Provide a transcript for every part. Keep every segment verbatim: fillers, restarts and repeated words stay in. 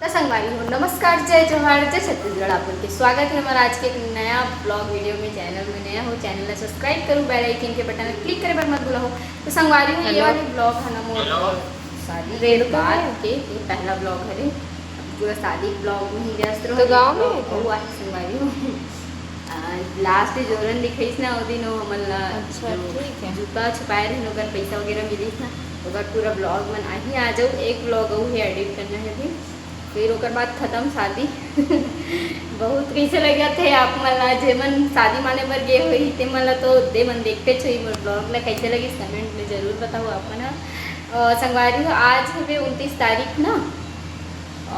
तो संगवारी हो, नमस्कार, जय जोहार, जय छत्तीसगढ़। आप लोग के स्वागत है हमारा आज के एक नया ब्लॉग वीडियो में। चैनल में नया हो, चैनल ला सब्सक्राइब करो, बेल आइकन के बटन ला क्लिक करे बर मत भूला हो। तो संगवारी हो, ये हेलो। वाले ब्लॉग है ना मोर हेलो। शादी रेल के बाद के ये पहला ब्लॉग हरे। पूरा शादी ब्लॉग में ही व्यस्त रहो। तो गाँव में है क्या? हुआ है संगवारी हो। आ, लास्ट जोरन दिखाइस ना, ओ दिन वो हमन ला अच्छा, जो ठीक है। जूता छुपाए रहिन, ओकर पैसा वगैरह मिलिस ना, ओकर पूरा ब्लॉग मन आही। आ जाओ, एक ब्लॉग अउ है एडिट करना है अभी, फिर ओकर बाद खत्म शादी। बहुत कैसे लगे थे आप मन ला, जे मन शादी माने बर गए होही, ते मन ला तो दे मन देखते होही। मोर ब्लॉग ला कैसे लगिस, कमेंट में जरूर बताओ आप मन ह। और संगवारी हो, आज हवे उनतीस तारीख ना,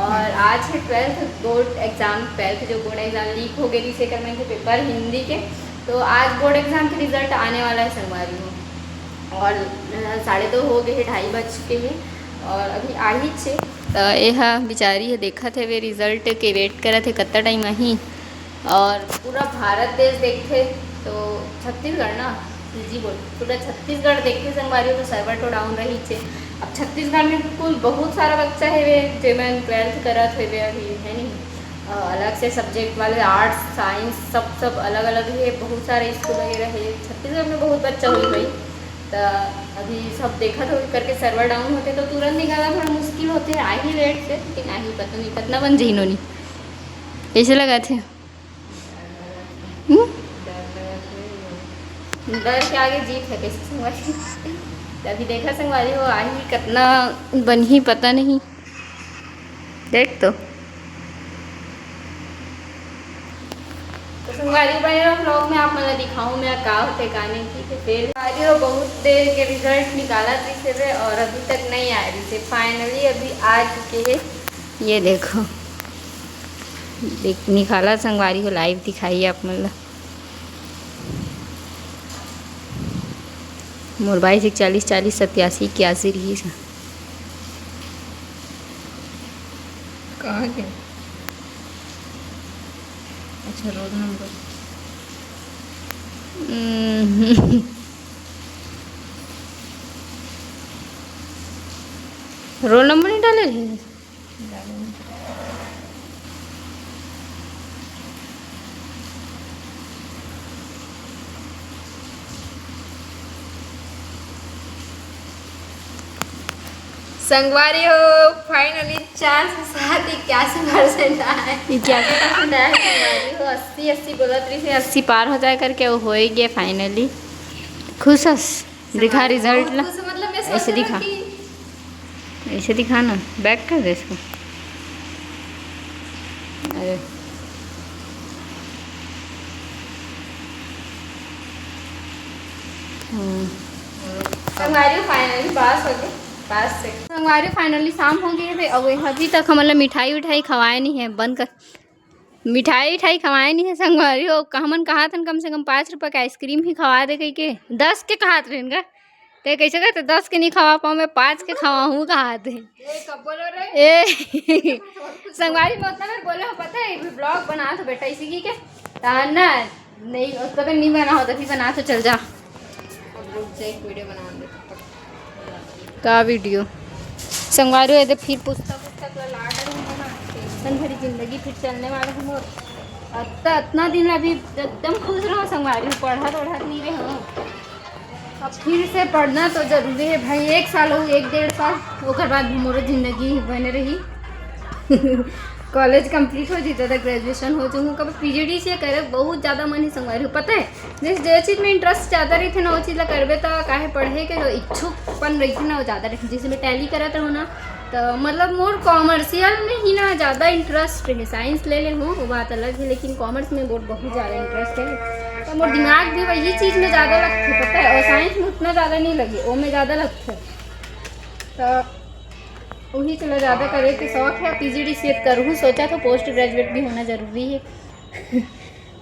और आज है ट्वेल्थ बोर्ड एग्जाम, ट्वेल्थ जो बोर्ड एग्जाम लीक हो गई, से कर में पेपर हिंदी के। तो आज बोर्ड एग्जाम के रिजल्ट आने वाला है संगवारी हो। और, अ, साढ़े दो हो गए हैं, ढाई बज चुके हैं और अभी आ ही छे। तो ये हा बेचारी है, देखत है वे रिजल्ट के वेट करत है, कत्ता टाइम आही। और पूरा भारत देश देखथे तो छत्तीसगढ़ ना, जी बोल, पूरा छत्तीसगढ़ देखथे संगवारी हो, तो सर्वर तो डाउन रही छे। अब छत्तीसगढ़ में कुल बहुत सारा बच्चा हेवे, जेमन ट्वेल्थ करत हेवे अभी, है नहीं? अ, अलग से सब्जेक्ट वाले, आर्ट्स, साइंस, सब, सब अलग अलग है, बहुत सारे स्कूल वगैरह है। छत्तीसगढ़ में बहुत बच्चा हुई भाई, तो अभी सब देखत हो करके सर्वर डाउन होते तो तुरंत निकाला थोड़ा मुश्किल होते, आ ही लेट से, लेकिन आ ही पता नहीं कितना बन जही नोनी। ऐसे लगा थे। हम्म? डर के आगे जीत है, कैसे समझ? अभी देखा संगवारी हो, आही कितना बनही पता नहीं। देख तो। तो संगवारी बने रहो ब्लॉग में, आप मन ला दिखाऊं मैं का होते का नहीं, ठीक है। फिर संगवारी हो, बहुत देर के रिजल्ट निकाला रहिसे और अभी तक नहीं आए रहिसे, फाइनली अभी आ चुके हैं। ये देखो, देख निकाला संगवारी हो, लाइव दिखाई आप मन ला। मोर बाईस एक चालीस, चालीस सत्यासी इक्यासी रहिस हे। कहाँ के? अच्छा, रोल नंबर। हम्म। रोल नंबर नहीं डाले रहे? संगवारी हो, फाइनली चार सौ सात, इक्यासी परसेंट आए। इक्यासी परसेंट आए संगवारी हो, अस्सी, अस्सी बोलत रहिसे, अस्सी पार हो जाए करके वो हो ही गया फाइनली। खुश हस? दिखा रिजल्ट ला। खुश, मतलब, मैं सोच ऐसे रहा दिखा। कि ऐसे दिखा ना, बैक कर दे इसको। अरे। हम्म। संगवारी फाइनली पास हो गए, पास से। संगवारी फाइनली शाम हो गई है, अब अभी तक हमन ला मिठाई उठाई खवाए नहीं है, बंद कर। मिठाई उठाई खवाए नहीं है संगवारी हो, हमन कहा थन कम से कम पाँच रुपये का आइसक्रीम ही खवा दे कह के, दस के कहा रहन का। ते कैसे कहते, दस के नहीं खवा पाऊँ मैं, पाँच के खवाहूँ कहा थे। ए, कब बोलो रे? ए, संगवारी में उतना बेर बोले हो, पता है, ब्लॉग बना तो बेटा इसी की के। ता ना, नहीं, उसको तो नहीं बना हो, तो फिर बना तो चल जा। अब रुक जा, एक वीडियो बना दे। का वीडियो? संगवारी हो, ये तो फिर पुस्तक, पुस्तक ला लाड रही है ना, टेंशन भरी जिंदगी फिर चलने वाला है मोर। अतना, अतना दिन अभी एकदम खुश रहो संगवारी हो, पढ़त, पढ़त नहीं रहे हो। अब फिर से पढ़ना तो जरूरी है भाई, एक साल हो, एक डेढ़ साल, ओकर बाद भी मोर जिंदगी बने रही। कॉलेज कंप्लीट हो जीता था, ग्रेजुएशन हो चुका, कब पीजीडीसीए करे, बहुत ज़्यादा मन ही संगवारी हो, पता है, जैसे जो चीज़ में इंटरेस्ट ज़्यादा रही थे ना, वो चीज़ ला करबे तो काहे पढ़े के जो इच्छुकपन रही थी ना, वो ज़्यादा रही। जैसे मैं टैली करत रहूँ ना, तो मतलब मोर कॉमर्शियल में ही ना ज़्यादा इंटरेस्ट रहे, साइंस ले ले हूँ, वो बात अलग है, लेकिन कॉमर्स में मोर बहुत ज़्यादा इंटरेस्ट है। तो मोर दिमाग भी वही चीज़ में ज़्यादा लगते, पता है, और साइंस में उतना ज़्यादा नहीं लगे, वो में ज़्यादा लगते। तो वही चलो, ज़्यादा करे के शौक है। पीजीडीसीए करूँ सोचा था, पोस्ट ग्रेजुएट भी होना ज़रूरी है।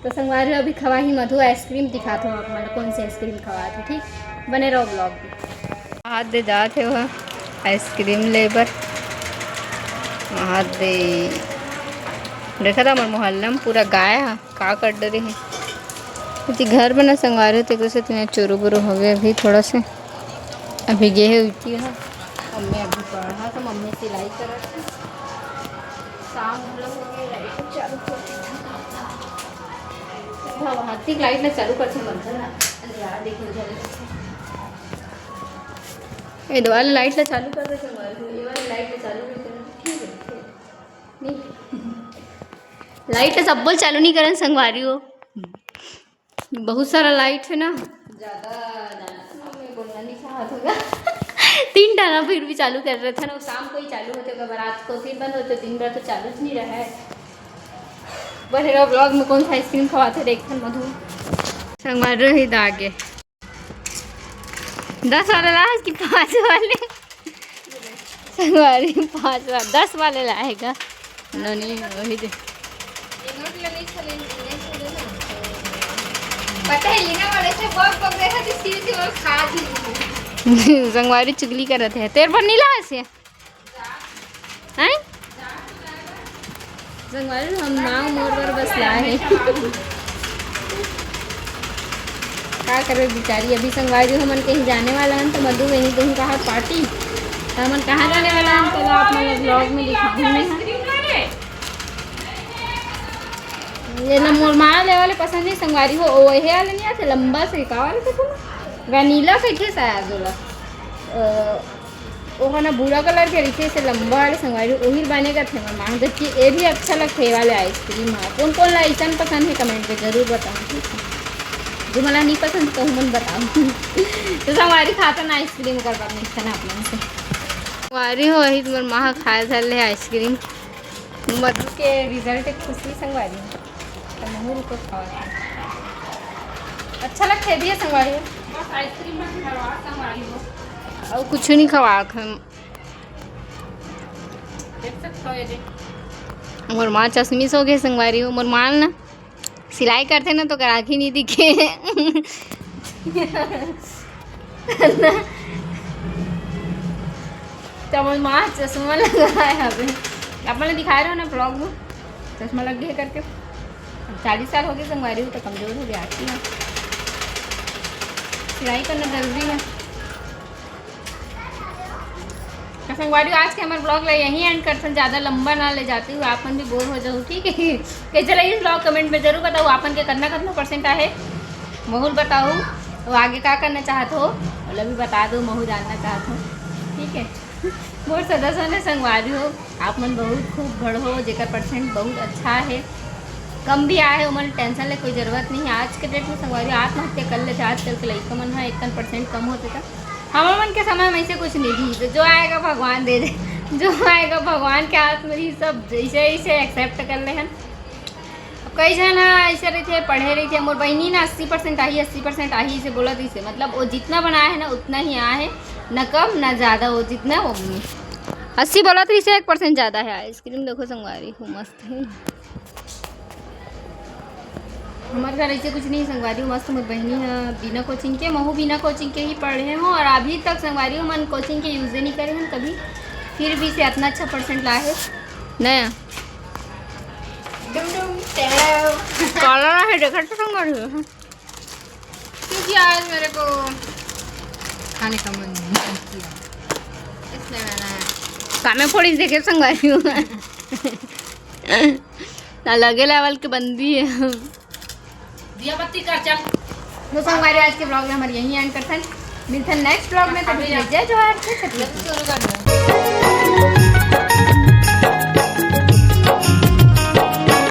तो संगवारी हो, अभी खवाही मधु आइसक्रीम, दिखात हो आप मन ला कौन सी आइसक्रीम खवात हो, ठीक, बने रहो ब्लॉग में। हाथ दे जात हे वह आइसक्रीम ले बर। हाथ दे। देखा था हमर मोहल्ला में पूरा गाय हा, का कर डरे हे। एती घर बना संगवारी हो, तेकरे से तेन चुरू बुरू हवे अभी थोड़ा से। अभी गे हे उठी हा। मम्मी अभी पढ़ा तो मम्मी सिलाई करत हे। काम घलो हो गया, लाइट चालू कर दी। हाँ, वहाँ तक लाइट ला चालू करथे, मन ना अंधियारा देखे जले। ये दो वाला लाइट ला चालू कर दे संगवारी हो, ये वाला लाइट ला चालू नहीं करन, ठीक है, ठीक है। नहीं, लाइट ला सब बोल चालू नहीं करन संगवारी हो। बहुत सारा लाइट है ना, ज़्यादा मैं बोलना नहीं चाहत होगा। तीन टाना फिर भी चालू कर रहे थे ना, शाम को ही चालू होते होगा, रात को फिर बंद होते, दिन भर तो चालू ही नहीं रहा है। बढ़ेगा ब्लॉग में कौन सा आइसक्रीम खवाथे, देखथन मधु। संगवारी रही दागे। दस वाला लाएस कि पाँच वाले? संगवारी पाँच वाला, दस वाले लाएगा। नोनी वही दे। पता है, लीना वाले से बहुत पकड़े हैं, तो सील सील और खा दी। संगवारी चुगली करत है। तेरे पर नहीं लाएस ये? हैं? संगवारी, हम नाव मोर बर बस लाए हैं। का करबे बिचारी, अभी संगवारी हमन कहीं जाने वाला हन, तो मधु वहीं तुम कहा पार्टी, तो हमन कहाँ जाने वाला हन, तो आप मन ब्लॉग में दिखाऊंगी मैं। ये ना मोर माँ ले वाले पसंद नहीं संगवारी हो, ओ ये वाले नहीं आते, लंबा से का वाले थे तुम, वनीला से थे शायद ओला। अ, ओहा ना भूरा कलर के रहिथे, से लंबा वाले संगवारी, ओही ल बने करथे हमर माँ, जबकि ए भी अच्छा लगथे, ए वाले आइसक्रीम ह। कोन कोन ला अइसन पसंद हे, कमेंट में जरूर बताओ, ठीक है? जो मला नहीं पसंद, तो मन बताओ। तो संगवारी खाथन आइसक्रीम, ओकर बाद मिलथन आप मन से। संगवारी हो, वही तुम्हार माँ खाए धर ले आइसक्रीम। मधु के रिजल्ट के खुशी संगवारी हो। तो महू रुको खावा था। अच्छा लगथे दिए संगवारी हो। बस आइसक्रीम मत खवा संगवारी हो। और कुछ नहीं खवा हम। देख सकते हो ये देख। मोर माँ चश्मिश हो गए संगवारी हो। मोर माँ ना सिलाई करथे ना, तो ओकर आँखी नहीं दिखे। तो मोर माँ चश्मा लगाए हवे, अपन ला दिखाए रहो ना ब्लॉग में, चश्मा लग गए करके। अब चालीस साल हो गए संगवारी हो, तो कमजोर हो गया आँखी ना। सिलाई करना जरूरी है। तो संगवारी, आज के हमर ब्लॉग ला यहीं एंड करथन, ज़्यादा लंबा ना ले जाती हूँ, आप मन भी बोर हो जाओ, ठीक है? कैसे लगी ब्लॉग, कमेंट में जरूर बताओ, आप मन के कतना कतना परसेंट आहे, महू ल बताओ, तो आगे का करना चाहत हो, ओला भी बता दो, महू जानना चाहत हो, ठीक है? मोर सदस्य ने संगवारी हो, आप मन बहुत खूब बढ़ो, जेकर परसेंट बहुत अच्छा है, कम भी आए, ओमन टेंशन ले कोई जरूरत नहीं है। आज के डेट में संगवारी आत्महत्या कर लेते, आजकल के लइका मन ह एक परसेंट कम होते, तो हमर मन के समय में ऐसे कुछ नहीं थी, तो जो आएगा भगवान दे दे, जो आएगा भगवान के हाथ में ही सब, जैसे ऐसे एक्सेप्ट कर ले हन। अब कई झन ह ऐसे रहिथे, पढ़े रहिथे, मोर बहिनी ना अस्सी परसेंट आही, अस्सी परसेंट आही, इसे बोलत रहिसे, मतलब वो जितना बनाए है ना उतना ही आए है, न कम न ज़्यादा, वो जितना वो भी अस्सी बोलत रहिसे, एक परसेंट ज़्यादा है। आइसक्रीम देखो संगवारी हो, मस्त है। हमारे घर ऐसे कुछ नहीं संगवारी हो, मस्त मोर बहिनी है, बिना कोचिंग के, महू बिना कोचिंग के ही पढ़े हो, और अभी तक संगवारी हो मन कोचिंग के यूज़ नहीं करे हैं कभी, फिर भी से इतना अच्छा परसेंट लाए है नया। डुम डुम, टैव। काला है, देखा तो संगवारी हो। क्योंकि आज मेरे को खाने का मन नहीं किया, इसलिए मैंने कामे फोड़ी देखे संगवारी हो। ना लगे लेवल के बंदी है। दिया बत्ती कर चल। तो संगवारी, आज के ब्लॉग में हमारे यहीं एंड करथन। मिलथन नेक्स्ट ब्लॉग में, तब तक के लिए जय जोहार, जय छत्तीसगढ़।